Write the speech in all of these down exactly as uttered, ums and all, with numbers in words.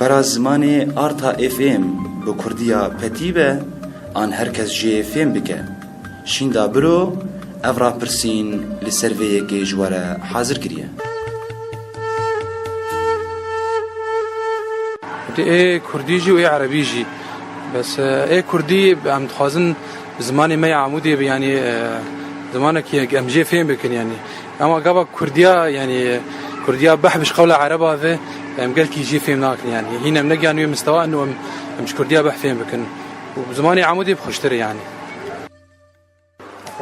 Kara zimanê Arta F M bi kurdiya petî be, an her kes jê fêm bike? Şînda biro, ev rapirsîn li ser vê yekê ji we re hazir kiriye. Ê kurdî jî û ê erebî jî. Bes, e, ê kurdî em dixwazin zimanê me ya Amûdê be, yanî, e, zimanekî em jê fêm bikin, yanî. Ema gava kurdiya, yanî, kurdiya behb ji qewla ereba ve, em gelkî jê fêm nakin, yanî. Hîn em negiyan wê mistewa, eno em, em ji kurdiya behb fêm bikin. Û zimanê Amûdê bi xweştir e, yanî.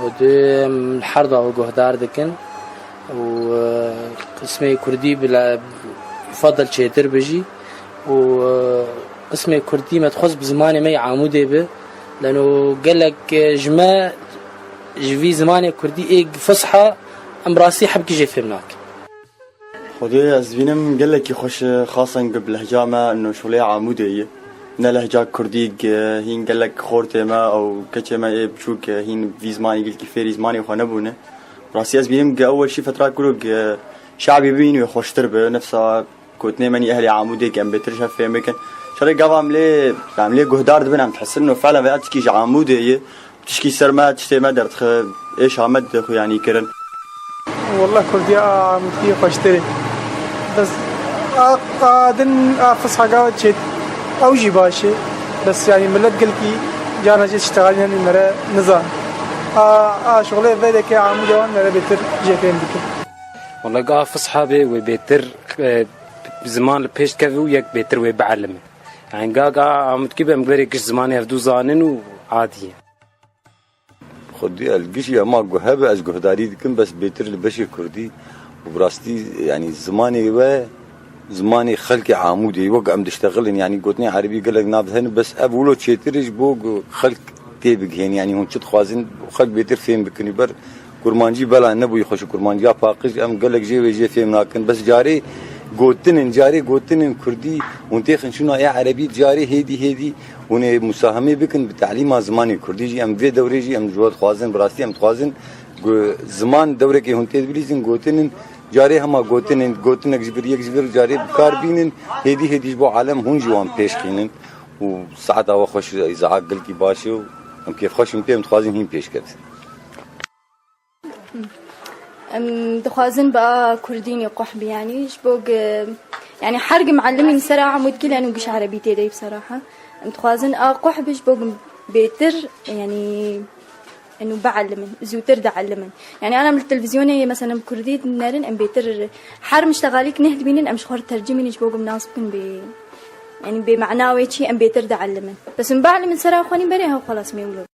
Û dê em li her dawa guhdar dikin û, e, qismê kurdî bila fadil çêtir bijî û, e, qismê kurdî me dixwest bi zimanê me yê Amûdê bi. Leno gelek, e, ji me ji vî zimanê kurdî ê fisha em rastî hebkî jê fêm nakin. Xwedê ez dibînim gelekî xweş e, xasen bi lehca me, no şolê Amûdê ye. Ne lehca kurdî, hîn gelek xortê me ew keçê me ê biçûk, hîn vî zimanî gelkî fêrî zimanê xwe nebûne. Rastî ez bînim ge ewel şî fetra kuro ge şabî bîn wê xweştir bi. Nefsa gotinê me nî ehlê Amûdê ke em bêtir ji hev fêm bikin. Şerê gava em lê, em lê guhdar dibin, em dihesin no fela vê etikî ji Amûdê ye. Tişkî ser me, tiştê me derdixe, êşa me dide xwe yanî kirin. Wallah kurdiya a Amûdkî xweştir e. Bes a, a din a fisha gava çêt ew jî baş e. Bes yanî millet gelkî cana jê tiştexalî nenî mere nizan. A, a şixulê vedeke Amûdê wan mere bêtir jê fêm dike. Wala ga fisha bê wê bêtir, e, ziman li pêş dikeve û yek bêtir wê bielime. Yani ga, ga Amûdkî be em gerê giş zimanê hevdû zanin û adî ye. Xwedî el gişî hema guh hebe ez guhdarî dikim, bes bêtir li beşê kurdî û bi rastî, yanî zimanê we, zimanê xelkê Amûdê, wek em diştexilin, yanî gotinê erebî gelek nav hene, bes ev wilo çêtir e ji bo ku xelk tê bigihên, yanî hûn çi dixwazin, xelk bêtir fêm bikin. Ber kurmancî bela nebûyî xweş û kurmanciya paqij, em gelek jê wê jê fêm nakin. Bes carê gotinin, carê gotinin kurdî, hûn têxin şûna ya erebî, carê hêdî hêdî hûn ê musahemê bikin bi telîma zimanê kurdî jî. Em vê dewrê jî em ji we dixwazin, bi rastî em dixwazin ku ziman dewrekê hûn tê dibihîzin, gotinin, carê hema gotinin, gotinek ji vir yek ji vir carê bi kar bînin, hêdî hêdî ji bo alem hûn jî wan pêş xînin. Û saeta we xweş, îzaak gelkî baş e û em kêfxweş in pê, em dixwazin hîn pêş kevin. Em dixwazin bi a kurdînê quh bi, yanî ji bo gi, yanî her gi meelimîn ser a Amûdkî leno giş erebî tê de, bi seraha. Em dixwazin a quh bi ji bo gi bêtir, yanî eno bielimin, zûtir dielimin. Yanî ana em li televîzyonê mesela bi kurdî dinêrin, em bêtir her miştexalîk neh dibînin, em ji xwe re tercîmînin ji bo gi nas bikin bê, yanî bê mana wê çi, em bêtir dielimin. Bes em bielimin ser a xwe nî berê, hew xelas mê wilo.